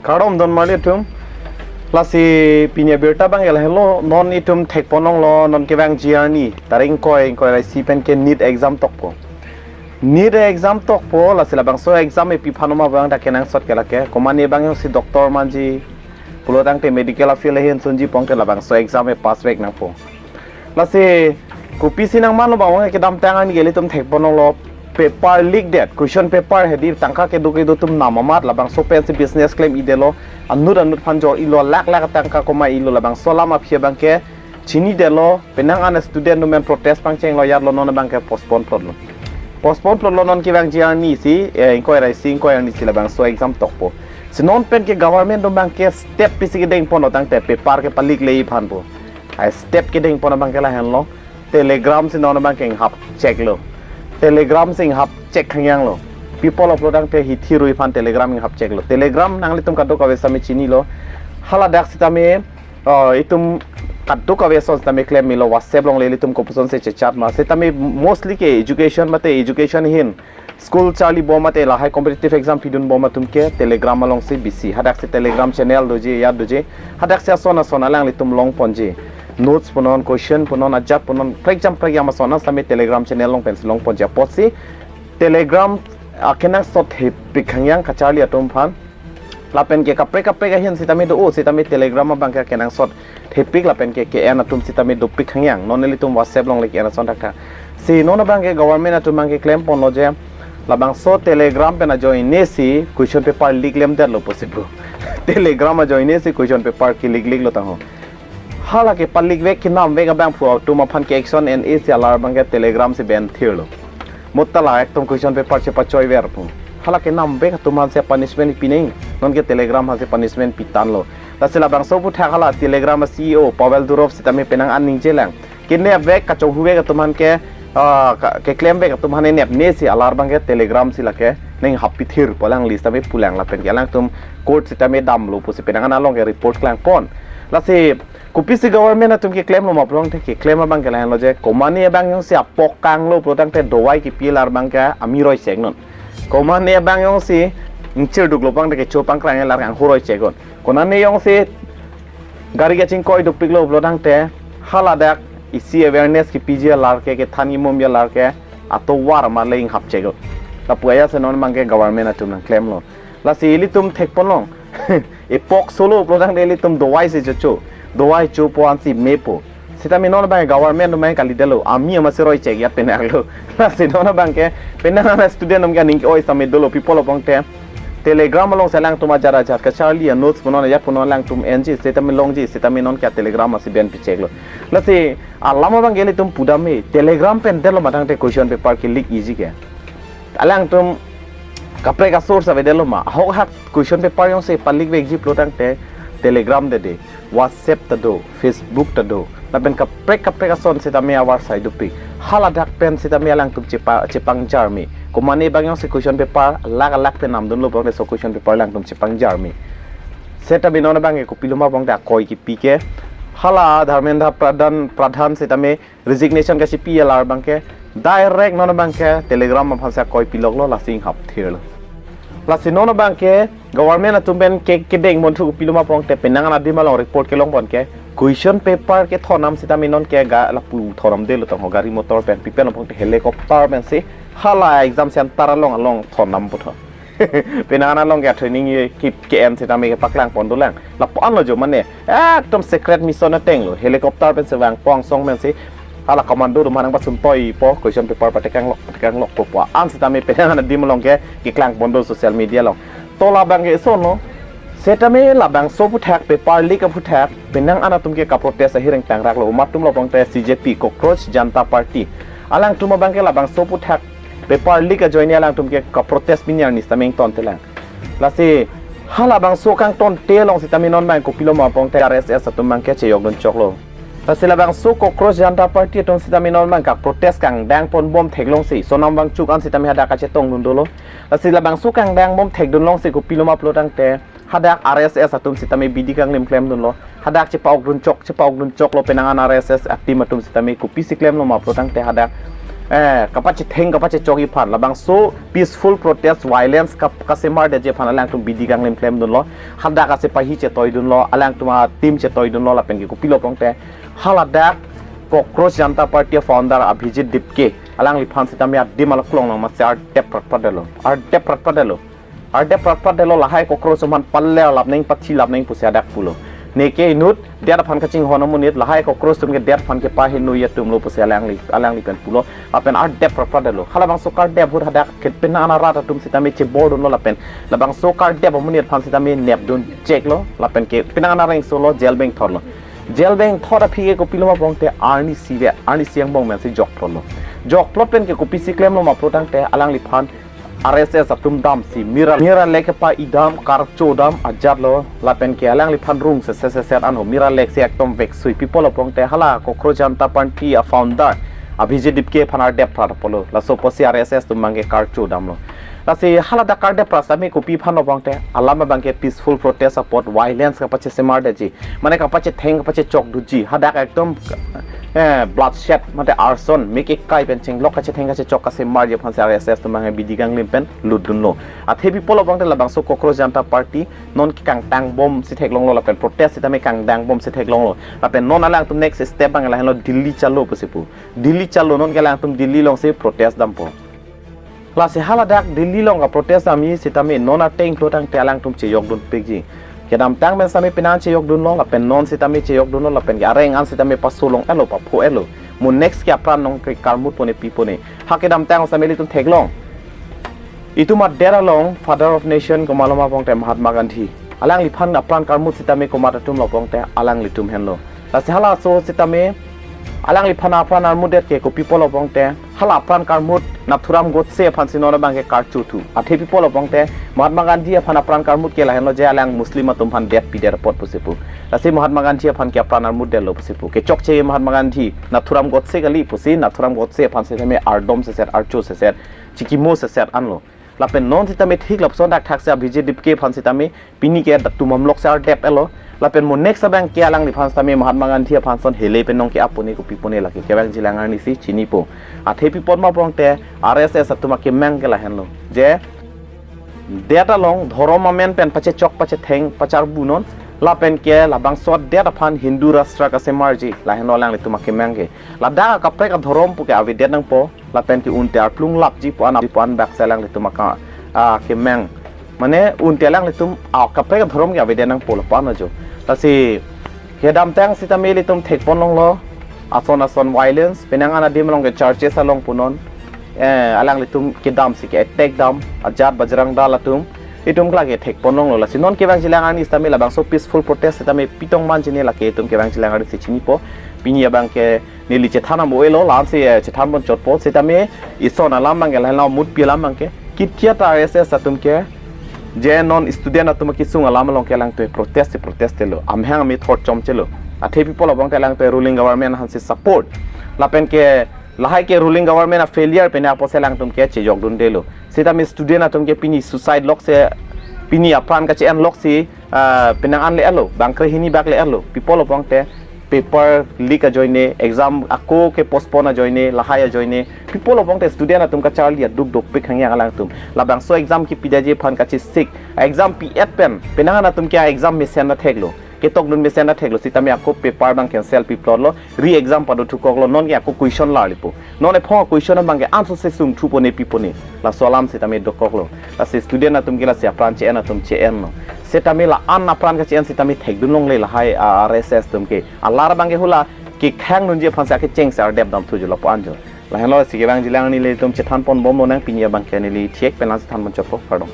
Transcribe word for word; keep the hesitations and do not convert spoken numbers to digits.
Kardom don marli atum. Lasi pini abirta abang lahelo, non itum thekponlonglo, non kevangji arni tarik ingkoi, ingkoi ra isi pen ke NEET exam tokpo. NEET exam tokpo, lasi labangso exam epi aphan ma abang ta kenangsot ke lake. Komane abang jongsi doctor manji, pulo tangte medical field ahin sunji pulote labangso exam e pass vek nangpo. Lasi kopisi nangmanlo abang kedamtang arni ke ilitum thekponlonglo, paper leak det, question paper hedi tangka kedo kedo atum nam amat labangso pensi business klemdetlo, anut anut aphan jor-ilo, lakh lakh tangka koma-ilo, labangso alam aphi abang ke chinidetlo, penang an student atum pen protest pangchenglo, ajatlo, non abang ke postpone plotlo. Postpone plotlo, non kevangji arni isi, eh, ingkoi ra isi, ingkoi arni isi labangso exam tokpo. Si non pen ke government atum abang ke step pisi kedengponlo tangte paper ke pa-leak le aphan po. Ai step kedengpon abang ke lahenlo. Telegram si non abang ke inghap cheklo. Telegram si inghap chek khangjanglo. Pi apotlo pulo tangte hithi rui aphan Telegram inghap cheklo. Telegram nanglitum kadokave sitame chinilo. Hala dak sitame, uh, itum kadokave ason sitame klemmelo, WhatsApp along le ilitum kopuson si chechat ma. Sitame mostly ke education mate education ahin school charlibom mate lahai competitive exam pidunbom atum ke Telegram alongsi bisi. Hadak si Telegram channel doji, ajat doji. Hadak si ason ason alanglitum longponji. Notes punon, question punon, ajat punon, prekjam prekjam ason sitame Telegram channel along pensi longponji apotsi Telegram akenangsot thepik khangjang kacharli atum aphan. Lapen ke kaprek kaprek ahin sitame do-o, sitame Telegram abang ke kenangsot thepik lapen ke ke-en atum sitame dopik khangjang. Non ilitum WhatsApp along le ke-en ason thakthak. Si non abang ke government atum abang ke klemponlo je, labangso Telegram pen ajoine si question paper leak lemdetlo possible. Telegram ajoine si question paper ke-leak leaklo tangho. Hala ke pa-leak vek kenam vek abangphu atum aphan ke action en-e si alar abang ke Telegram si ban thirlo. Mo ta la ekdom question paper chepachoi ver pu. Hala kenam vek atum aphan si punishment pi nang, non ke Telegram aphan si punishment pitanlo. Lasi labangso aphuthak hala Telegram a-C E O Pavel Durov sitame penang an ningjelang, kenep vek, kachonghu vek atum aphan ke, ah, ka-, keklem vek atum aphan enepne si alar abang ke Telegram si lake nang hap pithir pu alangli sitame pulang lapen ke alangtum court sitame damlo pusi penang an along ke report klangpon. Lasi kopisi government atum keklemlo ma pulo tangte, keklem abang ke lahenlo je, komane abang jongsi apok kanglo pulo tangte dawai kepi alar abang ke amiroi chek non. Komane abang jongsi ingchirduklo pulo tangte kecho pangkrang alar ke anghuroi chek non. Konane jongsi gari kachingkoi dopiklo pulo tangte, hala dak isi awareness kepiji alar ke, kethan kemumji alar ke atovar ma le inghap chek non. Lapu ajat si non abang ke government atum nangklemlo. Lasi ilitum thekponlong, epok solo pulo tangte ilitum dawai si chocho, dawai chopo ansi mepo. Sitame non abang government atum abang kalidetlo, ami amatsi roi chek ajat pen aklo. Lasi non abang ke penang an student atum ke aning ke-oi sitame dolo, pi apotlo pulo tangte Telegram along si alangtum ajat ajat kacharli a-notes punon, ajat punon alangtum enji, sitame longji, sitame non ke Telegram asi ban picheklo. Lasi alam abang ke ilitum pudam he, Telegram pen detlo ma tangte question paper ke-leak iji ke. Alangtum kaprek a-source avedetlo ma? Ahok hak question paper jongsi pa-leak vekji pulo tangte Telegram dede, WhatsApp ta do, Facebook ta do, lapen kaprek kaprek ason sitame avarsai dopik. Hala dak pen sitame alangtum chepa-, chepangjarme. Komane abang jongsi question paper alak alak pen namdunlo pulote laso question paper alangtum chepangjarme. Seta bi non abang ke kopilo ma pulote akoi kepi ke, hala Dharmendra Pradhan, Pradhan sitame resignation kachipi alar abang ke direct non abang ke Telegram aphan si akoi piloklo, lasi inghap thirlo. Lasi non abang ke government atum pen ke kedengponthu kopilo ma pulote penang an adim along report kelongpon ke question paper kethonnam sitame non ke ga lapu thonnamdetlo tangho, gari motor pen, pi pen pulote helicopter pensi hala exam center along along thonnam puthot. Penang an along ke training ye kip ke-en sitame kepaklang pon dolang. Lapu anlo jo mane ekdom secret mission atenglo. Helicopter pensi vangpo, angsong pensi hala commando atum aphan nangpasuntoipo, question paper patekanglok, patekanglokpo pu an sitame penang an adim along ke keklang pon do social media along. To labang ke eson lo. Setame labangso aphuthak, paper leak aphuthak, penang an atum ke kaprotest ahireng tangraklo. Komat atumlo pulote C J P, Cockroach Janta Party. Alangtum abang ke labangso aphuthak paper leak ajoine alangtum ke kaprotest pini arni sitame ingtontelang. Lasi halabangso kangtonte along sitame non abang kopilo ma pulote R S S atum abang ke cheyokdun choklo. Lasi labangso Cockroach Janta Party atum sitame non abang kaprotest kangdang ponbom theklongsi Sonam Wangchuk an sitame hadak kachetongdun dolo. Lasi labangso kangdangbom thekdunlongsi kopilo ma pulo tangte hadak R S S atum sitame bidi kanglim klemdunlo. Hadak chepa-okdun chok, chepa-okdun choklo, penang an R S S a-team atum sitame kopisi klemlo ma pulo tangte hadak eh, kapachetheng kapachechokji aphan, labangso peaceful protest violence kap-, kasemardetji aphan alangtum bidi kanglim klemdunlo, hadak asepahi chetoidunlo, alangtum a-team chetoidunlo, lapen ke kopilo pongte, haladak Cockroach Janta Party founder Abhijit Dipke, alangliphan sitame adim along klong nang masi ardep pratpratdetlo, ardep pratpratdetlo. Ardep pratpratdetlo, lahai cockroach atum aphan palle lap nang, pathi lap nang pusi hadak pulo. Neke inut det aphan kachinghon amonit, lahai cockroach atum ke det aphan kepahingno atumlo pusi alangli, alangli pen pulo. Lapen ardep pratpratdetlo. Halabangso kardep ahut hadak ke penang an arat atum sitame chebordunlo lapen labangso kardep amonit aphan sitame nepdun cheklo. Lapen ke penang an areng solo, jail bengthorlo. Jail bengthor aphi ke kopilo ma pongte arnisi ve, arnisi angbong pensi jokplotlo. Jokplot pen ke kopisi klemlo ma pulotangte alangliphan R S S atum damsi Mira, Mira Lake kepa-i dam, karcho dam ajatlo, lapen ke alangliphan rung se se se set anho, Mira Lake si ekdom veksui. Pi apotlo pongte hala Cockroach Janta Party a-founder Abhijit Dipke aphan ardep prat apotlo. Laso apotsi R S S atum abangke karcho damlo. Lasi haladak kardep prat sitame kopi aphanlo pongte, alam abangke peaceful protest apot violence kapachesemardetji, mane kapachetheng kapachechokdunji, hadak ekdom, eh, bloodshed, mate arson, mik ekai pen chenglok kachetheng kachechok kasemarji aphansi R S S atum abangke bidi kanglim pen lutdunlo. Athe pi apotlo pongte labangso Cockroach Janta Party non ke kangtangbomsi theklonglo lapen protest sitame kangtangbomsi theklonglo. Lapen non alangtum next step abang lahenlo, Delhi chalo pusi pu. Delhi chalo, non ke alangtum Delhi alongsi protest dampo. Lasi haladak Delhi along kaprotest damji sitame non ateng pulotangte alangtum chejokdunpikji. Kedamtang pen sitame penang chejokdunlo, lapen non sitame chejokdunlo, lapen ke areng an sitame pasolong-etlo, papho-etlo. Mo next ke apran nong ke karmut pone pi pone. Ha kedamtang sitame ilitum theklong. Itum adet along Father of Nation komatlo ma pongte Mahatma Gandhi. Alangliphan apran karmut sitame komat atumlo pongte alanglitum henlo. Lasi halaso sitame alangliphan apran armutdet ke kopi apotlo pongte, hala apran karmut Nathuram Godse aphansi non abangke karchothu. Athe pi apotlo pongte Mahatma Gandhi aphan apran karmut ke lahenlo je alang Muslim atum aphan det pidet apot pusi pu. Lasi Mahatma Gandhi aphan ke apran armutdetlo pusi pu. Kechokche Mahatma Gandhi, Nathuram Godse kali pusi, Nathuram Godse aphan sitame ardom se set, archo se set, chikimo se set anlo. Lapen non sitame thik lapuson dak thak se Abhijit Dipke aphan sitame pini ke datum amlok se ardep-etlo. Lapen mo next abangke alangliphan sitame Mahatma Gandhi aphan ason hele pen nong ke-ap pone kopi pone lake kevangjilang arnisi chinipo. Athe pi apot ma pongte R S S atum akemang ke lahenlo. Je det along dhorom amen pen pachechok pachetheng pacharbunon. Lapen ke labangso det aphan Hindu Rashtra kasemarji, lahenlo alanglitum akemang ke. Ladak akaprek adhorom pu ke avedet nangpo. Lapen ke unte arplung lapji pu an, pu an bak si alanglitum aka, ah, kemang. Mane unte alanglitum, ah, kaprek adhorom ke avedet nangpo lapu an ajo. Lasi kedamtang sitame ilitum thekponlonglo. Ason ason violence, penang an adim along ke churches along punon. Eh, alanglitum kedamsi ke-attack dam, ajat Bajrang Dal atum. Itum ke lake thekponlonglo. Lasi non kevangjilang arni sitame labangso peaceful protest sitame pitong manjine lake itum kevangjilang arnisi chinipo. Pini abangke neli chethan amo-etlo, la-ansi, eh, chethanpon chotpo sitame ison alam abangke lahenlo, mutpi alam abangke. Kitia ta R S S atum ke je non student atum kesung alam along ke alangtum protest, protest-etlo. Amahang amethot chomchelo. Athe pi apotlo pongte alangtum ruling government aphansi support. Lapen ke lahai ke ruling government a-failure pen apotsi alangtum ke chejokdundelo. Sitame student atum ke pini suicide lok se, pini apran kache-en lok si, ah, penang an le-etlo, bangkre hini bak le-etlo. Pi apotlo pongte paper leak ajoine, exam ako ke postpone ajoine, lahai ajoine. Pi apotlo pongte student atum kacharli aduk dopik hangyang alangtum. Labangso exam kepidetji aphan kachesik. Exam pi-et pen penang an atum ke exam mesen na theklo. Ketokdun mesen na theklo, sitame ako paper abang cancel piplotlo, re-exam padothukoklo, non ke ako question larlipo. Non ephong a-question abangke answer se sungthu pone pi pone. Laso alam sitame dokoklo. Lasi student atum ke lasi apran che-en atum che-enlo. Sitame la-an apran kache-en sitame thekdunlongle lahai, ah, R S S atum ke. Alar abangke hula kekhang dunji aphansi akecheng se ardep damthuji lapu anjo. Lahenlo si kevangjilang arni ilitum chethanponbomlonang, pini abangke neli thik pen la chethanpon chotpo, kardom.